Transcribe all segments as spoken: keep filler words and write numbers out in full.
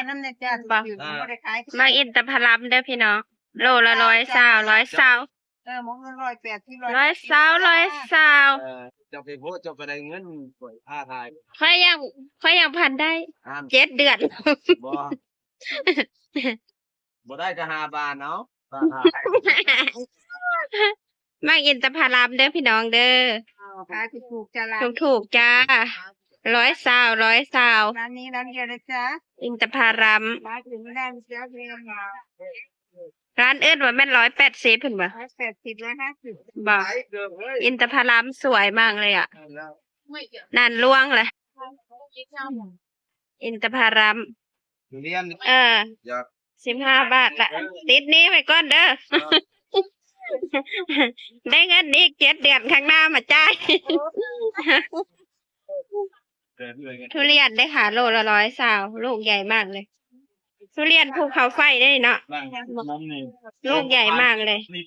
น้ำในจานบ่ บ่ได้ขาย หมากอินทผลัมเด้อพี่น้อง โลละร้อยซาว ร้อยซาว เออ หมกเงินร้อยแปดสิบ ร้อยซาว ร้อยซาว เออ เจ้าไปโพสต์ เจ้าไปได้เงิน ข่อยท้าทาย ข่อยยัง ข่อยยังพันได้ อ่าน เจ็ดเดือน บ่ บ่ได้ก็ห้าบาทเนาะ หมากอินทผลัมเด้อพี่น้องเด้อ ขายถูกๆจ้า ร้าน ถูกๆจ้า ร้อยซาว ร้อยซาว ร้านนี้ร้านเดียวนะจ๊ะ อินทผลัม ร้านอื่นไม่ได้นะจ๊ะ เพียง ร้านอื่นว่าแม่นร้อยแปดสิบ เพิ่นว่า ร้อยแปดสิบ ร้อยห้าสิบ บ่ อินทผลัมสวยมากเลยอะ นั่นล่วงเลย อินทผลัม ทุเรียน เออ อยาก สิบห้าบาทละ ติดหนี้ไว้ก่อนเด้อ ได้เงินอีกเจ็ดเดือนข้างหน้ามาจ่าย เกิดเลยไง ทุเรียนได้ค่ะ โลละร้อยซาว ลูกใหญ่มากเลย ทุเรียนภูเขาไฟได้เนาะ นั่งน้ำนี่ ลูกใหญ่มากเลย นี่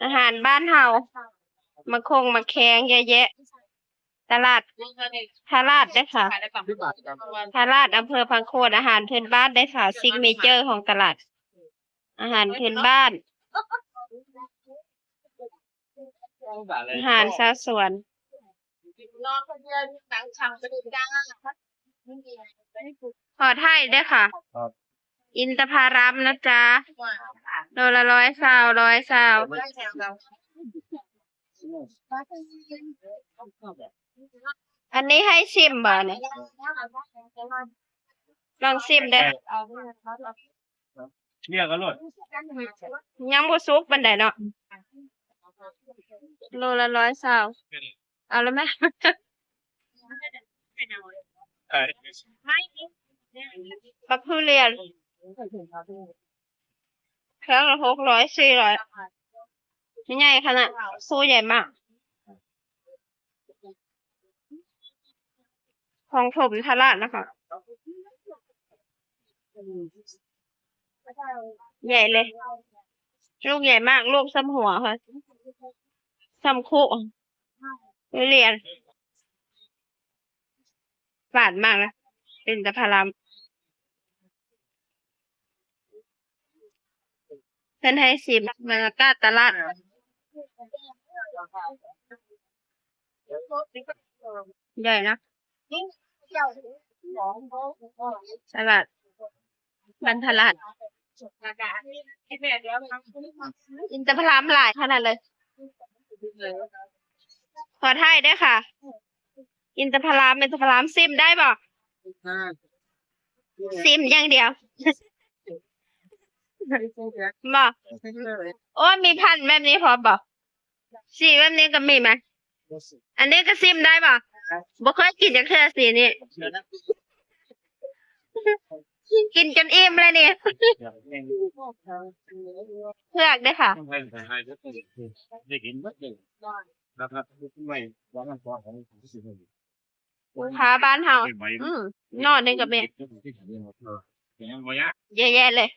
อาหารบ้านเฮา มะคงมะแขงเยอะแยะ ตลาด ตลาดเด้อค่ะ ตลาดอำเภอพังโคน อาหารพื้นบ้านเด้อค่ะ ซิกเนเจอร์ของตลาด อาหารพื้นบ้าน อาหารชาวสวน ขอไทยเด้อค่ะ ครับ อินทผลัมนะจ๊ะ โลละร้อยซาว ร้อยซาว อันนี้ให้ชิมบ่เนี่ย ลองชิมเด้อ เนี่ยก็รส ยังบ่สุกปานใดเนาะ โลละร้อยซาว เอาแล้วไหม เอ้ย บักทุเรียน แพ็คละหกร้อย สี่ร้อย ใหญ่ขนาด ภูใหญ่มาก ของถมทลาดนะคะ ใหญ่เลย ลูกใหญ่มาก ลูกส่ำหัวค่ะ ส่ำคุ ทุเรียน หวานมากเลย อินทผลัม เพิ่นให้ชิมบรรยากาศตลาด ใหญ่นะ ตลาด บ้านตลาด อินทผลัมหลายขนาดเลย ขอไทยเด้อค่ะ อินทผลัม อินทผลัม ชิมได้บ่ อ่า ชิมอย่างเดียว บ่ โอ้ มีพันธุ์แบบนี้พร้อมบ่ สีแบบนี้ก็มีไหม อันนี้ก็ชิมได้บ่ บ่เคยกินจักเทื่อสีนี้ กินจนอิ่มเลยนี่ เผือกเด้อค่ะ ได้กินเบิดเลย นะครับ ไม่ว่ามันพอของ ลูกค้าบ้านเฮา อืม หน่อหนึ่งก็มี เยอะแยะเลย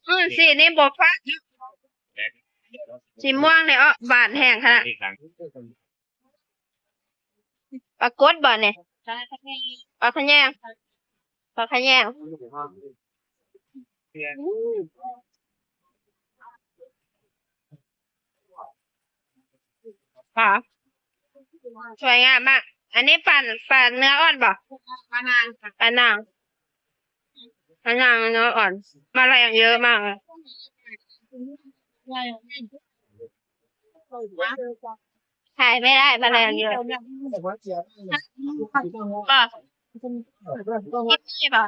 อืม สีนี้บ่ฟ้า สีม่วงเนี่ย อ้อ หวานแฮงขนาด ปรากฏบ่เนี่ย ปลาขะแยง ปลาขะแยง ค่ะ สวยงามมาก อันนี้ปลา ปลาเนื้ออ่อนบ่ ปลานางค่ะ ปลานาง ปลานางเนื้ออ่อน แมลงเยอะมากเลย ขายไม่ได้ แมลงเยอะ บ่ กินได้บ่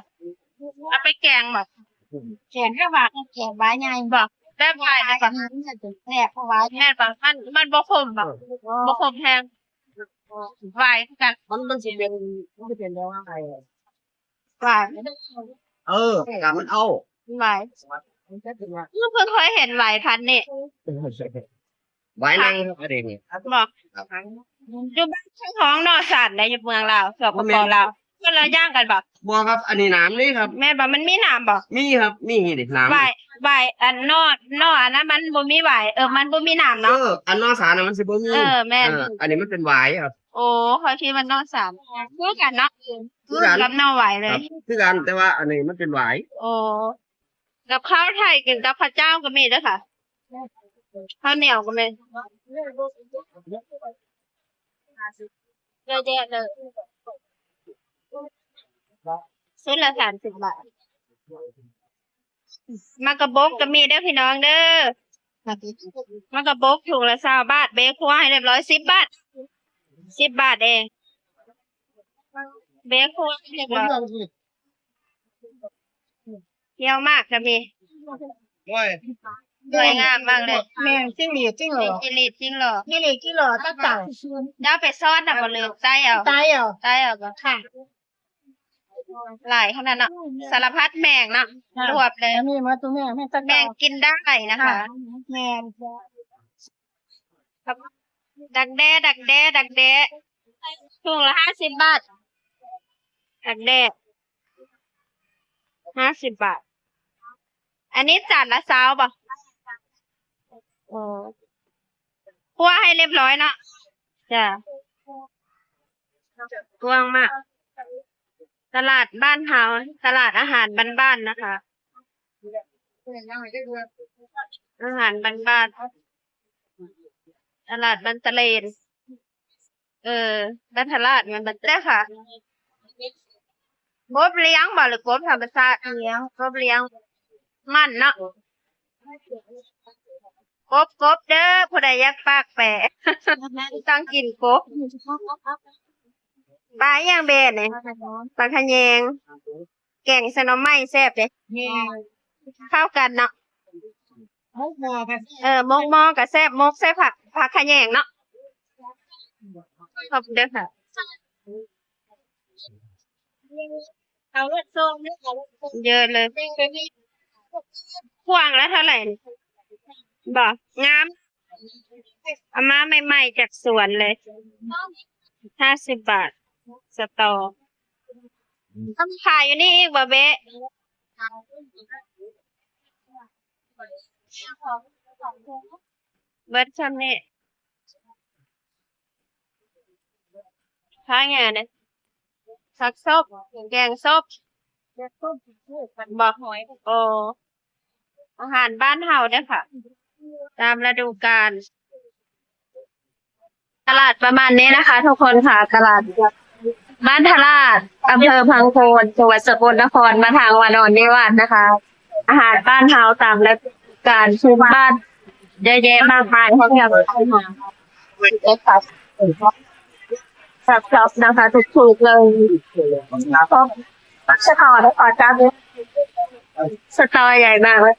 เอาไปแกงบ่ แกงก็ว่าแกงหวายใหญ่ บ่ แบบหวาย หวาย บ่ แซ่บ เพราะหวาย แม่นบ่ มัน มันบ่ขมบ่ บ่ขมแฮง หวายคือกัน มัน มันสิเป็น มันสิเป็นแบบว่าไง หวาย เออ กะมันเอา หวาย มันจะเป็นว่า เพิ่งเคยเห็นหวายพันธุ์นี่ หวายนางครับ อันนี้นี่ บ่ ครับ อยู่บ้านเชียงของเนาะ สันได้อยู่เมืองลาว สปป ลาว คนละอย่างกันบ่ บ่ครับ อันนี้หนามนี่ครับ แม่นบ่ มันมีหนามบ่ มีครับ มีนี่หนาม หวาย หวาย อันหน่อ หน่ออันนั้นมันบ่มีหวาย เออ มันบ่มีหนามเนาะ เออ อันหน่อสาน่ะมันสิบ่มี เออ แม่น เออ อันนี้มันเป็นหวายครับ โอ้ ข้อยคิดว่าหน่อสา คือกันเนาะ คือกัน กับหน่อหวายเลย ครับ คือกัน แต่ว่าอันนี้มันเป็นหวาย โอ้ กับข้าวไทยกินกับข้าวเจ้าก็มีเด้อค่ะ ข้าวเหนียวก็มี เยอะแยะเลย ชุดละสามสิบบาท หมากกะบกก็มีเด้อพี่น้องเด้อ หมากกะบกถุงละซาวบาท เบครัวให้เรียบร้อย สิบบาท สิบบาทเอง เบครัวให้เรียบร้อย เปรี้ยวมากค่ะพี่ โอ้ย สวยงามมากเลย แม่น จริงหลีดจริงหลอ มีจิหลีดจริงหลอ มีหลีดจริงหลอ ตักเต่า เจ้าไปซ่อนน่ะบ่ หรือไต้เอา ไต้เอา ไต้เอาบ่ ค่ะ หลายขนาดเนาะ สารพัดแมงเนาะ ค่ะ รวบเลย อันนี้มาตัวแม่ แม่ตัก แม เต่า งกินได้นะคะ ค่ะ แม่น ดักแด้ ดักแด้ ดักแด้ ถุงละห้าสิบบาท ดักแด้ ห้าสิบบาท อันนี้จานละซาวบ่ อ๋อ คั่วให้เรียบร้อยเนาะ จ้ะ กว้างมาก ตลาดบ้านเฮา ตลาดอาหารบ้านๆนะคะ อาหารบ้านๆ ตลาดบ้านตะเลน เออ บ้านทะลาดมันบ้าน ได้ค่ะ กบเลี้ยงบ่ หรือกบธรรมชาติ เลี้ยง กบเลี้ยง มันเนาะ กบ กบเด้อ ผู้ใดอยากปากแปะ ต้องกินกบ ปลาอีหยังเบะนี่ ปลาขะแยง แกงใส่หน่อไม้แซ่บเด้ แม่น เข้ากันเนาะ มกหม้อก็แซ่บ เออ มกหม้อก็แซ่บ มกใส่ผัก ผักขะแยงเนาะ ขอบคุณเด้อค่ะ เอารถส่งเด้อ เอารถส่ง เยอะเลย พวงละเท่าไหร่นี่ บ่ งาม เอามาใหม่ๆจากสวนเลย ห้าสิบบาท สะตอ ต้องขายอยู่นี่อีกบ่เบะ เบิดช่ำนี่ ข้างไงเนี่ย ผักซบ แกงซบ บ่ โอ้ อาหารบ้านเฮาเด้อค่ะ ตามฤดูกาล ตลาดประมาณนี้นะคะ ทุกคนค่ะ ตลาดบ้านทะลาด อำเภอพังโคน จังหวัดสกลนคร มาทางวานอนนิวาสนะคะ อาหารบ้านเฮาตามฤดูกาล พื้นบ้าน เยอะแยะมากมายให้เราได้ทาน ผักซบนะคะ ถูกๆเลย สตอนะคะ จ้า สตอใหญ่มากเลย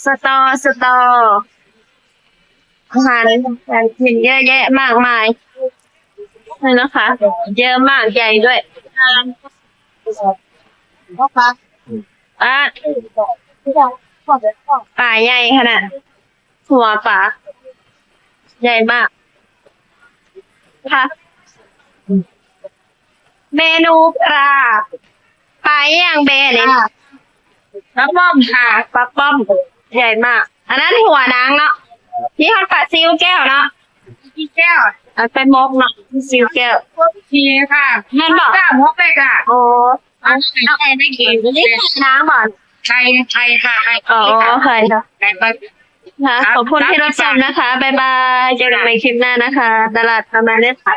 สตอ สตอ อาหารการกินเยอะแยะมากมายเลยนะคะ เยอะมาก ใหญ่ด้วย อ่ะ ปลาใหญ่ขนาด หัวปลา ใหญ่มาก ค่ะ เมนูปลา ปลาอีหยังเบะนี่ ค่ะ ปลาป้อมค่ะ ปลาป้อม ใหญ่มาก อันนั้นหัวนางเนาะ นี่ฮอดปลาซิวแก้วเนาะ ซิวแก้ว อันเป็นมกเนาะ ซิวแก้ว นี่ค่ะ แม่นบ่ จ้ามกเลยค่ะ โอ้ อันนี้ไม่กิน นี่ไข่นางบ่ ไข่ ไข่ค่ะ ไข่ อ๋อ ไข่ค่ะ ไข่ปลา ค่ะ ครับ ขอบคุณที่รับชมนะคะ บ๊ายบาย เจอกันใหม่คลิปหน้านะคะ ตลาดประมาณนี้ค่ะ